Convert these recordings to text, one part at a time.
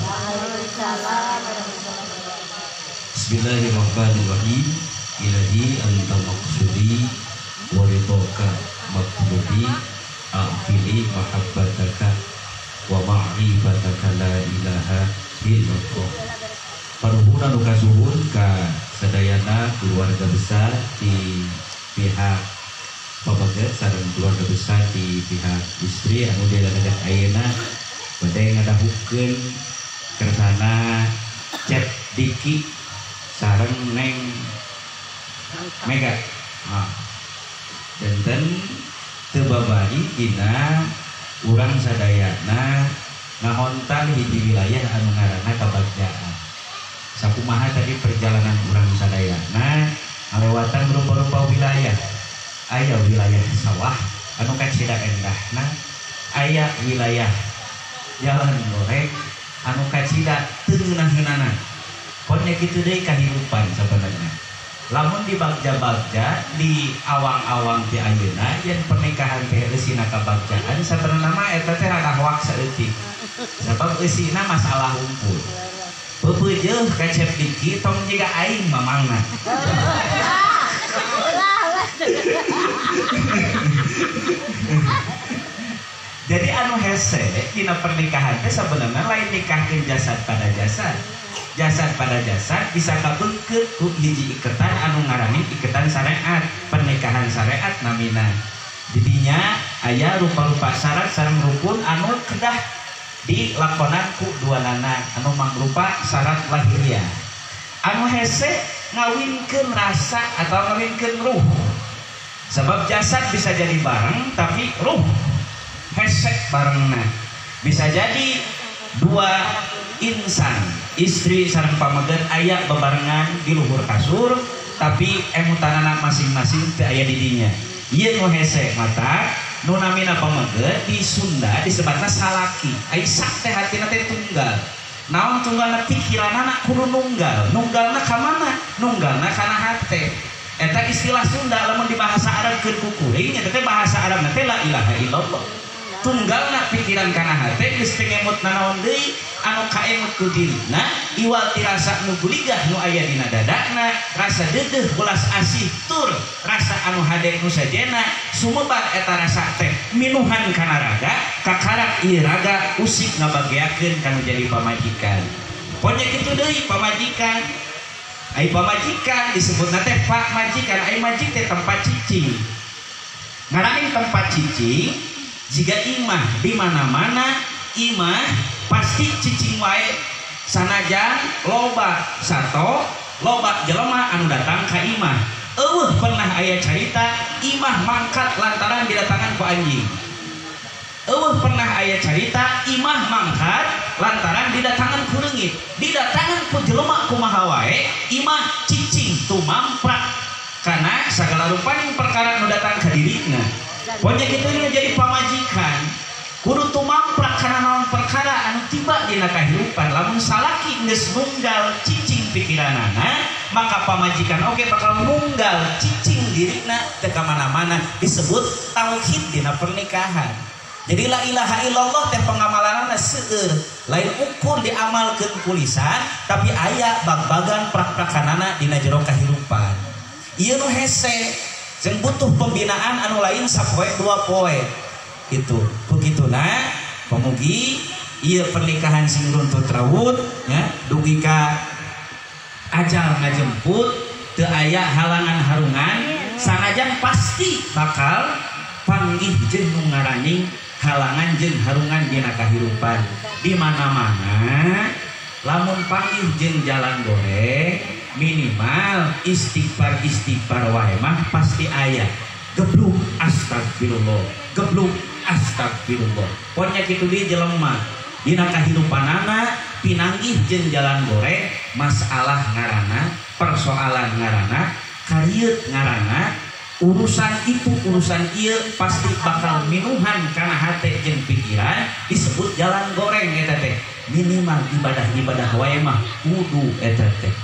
Waalaikumsalam warahmatullahi wabarakatuh. Bismillahirrahmanirrahim. Ilahi anta maqsudi wa ridhaka matlubi a'tini mahabbataka wa ma'rifataka la ilaha illallah. Panuhun anu kasuhun ka sadayana keluarga besar di pihak pabaget sareng keluarga besar di pihak istri anu diadakan ayeuna bade ngadahukeun kersana Cep Diki sareng Neng Mega. Nah, denten teu babari dina urang sadayana ngahontan hiji wilayah anu ngaranna Kabagjaan. Sakumaha tadi perjalanan urang sadayana ngalewatan rupa-rupa wilayah. Aya wilayah sawah anu kacida endahna, aya wilayah jalan goreng anu kacida teu ngeunah-ngeunahna. Pokona kitu deui kahirupan sabenerna. Lamun di bagja-bagja di awang-awang ti ayeuna yen pernikahan teh eusina kabagjaan sabenerna mah eta teh rada hoaks saeutik. Sabab eusina masalah humpul. Peupeujeuh ka Cep Diki tong jiga aing mamangna. Jadi anu hese dina pernikahan teh sabenerna lain nikahkeun jasad pada jasad. Jasad pada jasad bisa kabeungkeut ku hiji iketan anu ngarani iketan syariat, pernikahan syariat namina. Didinya aya rupa-rupa syarat sareng rukun anu kedah dilakonan ku duanana anu mangrupa syarat lahiriah. Anu hese ngawinkeun rasa atau ngawinkeun ruh. Sebab jasad bisa jadi bareng tapi ruh hese barengna. Bisa jadi dua insan istri sareng pameget aya bebarengan di luhur kasur tapi emutanana masing-masing teu aya di dinya. Ieu nu hese mata nu namina pameget di Sunda disebatna salaki. Ai sak teh hatina teh tunggal. Naon tunggalna pikiranana kudu nunggal. Nunggalna ka mana? Nunggalna kana hate. Eta istilah Sunda lamun di bahasa Arab keur kukuring eta teh bahasa Arabna teh la ilaha illallah. Tunggalna pikiran kana hate geus teu ngemut nanaon deui anu kaemut ku dirina iwal ti rasa nu guligah nu aya dina dadana rasa deudeuh belas asih tur rasa anu hade nu sajena sumebar eta rasa teh minuhan kana raga kakarak ieu raga usik ngabageakeun kanu jadi pamajikan. Ponya kitu deui pamajikan. Ai pamajikan disebutna teh pak majikan, ai majik teh tempat cicing. Ngaraning tempat cicing jika imah di mana-mana imah pasti cicing wae sanajan loba sato loba jelema anu datang ka imah. Eueuh pernah aya carita imah mangkat lantaran didatangan ku anjing. Eueuh pernah aya carita imah mangkat lantaran didatangan ku reungit. Didatangan ku jelema kumaha wae imah cicing tumamprak karena sagala rupaning perkara nu datang ka dirina. Pokoknya kitu nu jadi pamajikan kudu tumamprak kana naon perkara anu tiba dina kahirupan. Lamun salaki geus nunggal cicing pikiranana maka pamajikan oge bakal nunggal cicing dirina teu ka mana-mana disebut tauhid dina pernikahan. Jadi la ilaha illallah teh pengamalanana seueur lain ukur diamalkeun ku lisan tapi aya bag-bagan prak-prakanana dina jero kahirupan. Ieu nu hese jeung butuh pembinaan anu lain sapoe dua poe gitu. Begituna pamugi ieu pernikahan sing runtut rawut nya dugi ka ajal ngajemput teu aya halangan harungan sanajan pasti bakal panggih jeung nu ngaraning halangan jeung harungan dina kahirupan. Di mana-mana lamun panggih jeung jalan goreng minimal istighfar wae mah pasti aya. Gebluk astagfirullah, gebluk astagfirullah. Pokona kitu deui jelema dina kahirupanana pinanggih jeung jalan goreng masalah ngaranna, persoalan ngaranna, karieut ngaranna, urusan itu urusan ieu pasti bakal minuhan kana hate jeung pikiran disebut jalan goreng eta teh. Minimal ibadah-ibadah wae mah kudu eta teh.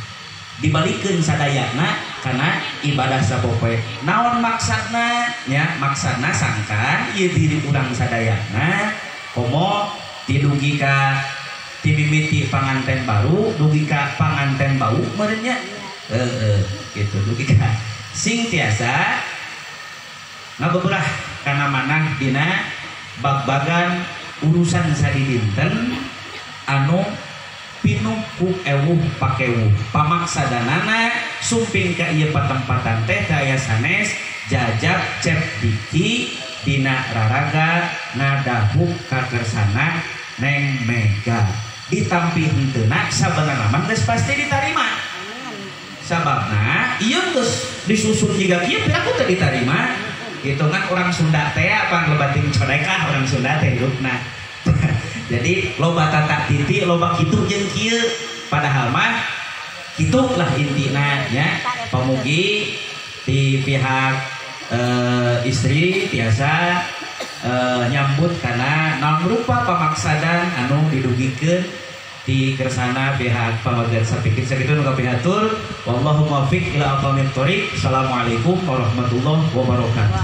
Dibalikeun sadayana kana ibadah sapopoe. Naon maksudna? Nya maksudna sangkan ieu diri urang sadayana komo tidugi ka Ti mimiti panganten baru dugi ka panganten bau meureun nya. Heeh, gitu dugi ka sing tiasa ngabeberah kana manah dina bag-bagan urusan sadidinten anu pinuh ku ewuh pakewuh. Pamaksadanana sumping ka ieu patempatan teh aya sanes jajab cep diki dina raraga ngadahuk kakersana Neng Mega. Ditampi henteuna sabenerna mah geus pasti ditarima. Sababna ieu geus disusun jiga kieu piraku teu ditarima. Hitungan orang Sunda teh apa lebating codekah orang Sunda teh hidupna. Jadi loba tata titi loba kitu jeung kieu padahal mah kitu lah intina nya. Pamugi di pihak istri tiasa nyambut karena naon rupa pamaksadan anu didugikeun di kersana pihak pamagar sapikir sakitu nu kapihatur. Wallahu muwaffiq ila aqwamit thoriq. Assalamualaikum warahmatullahi wabarakatuh.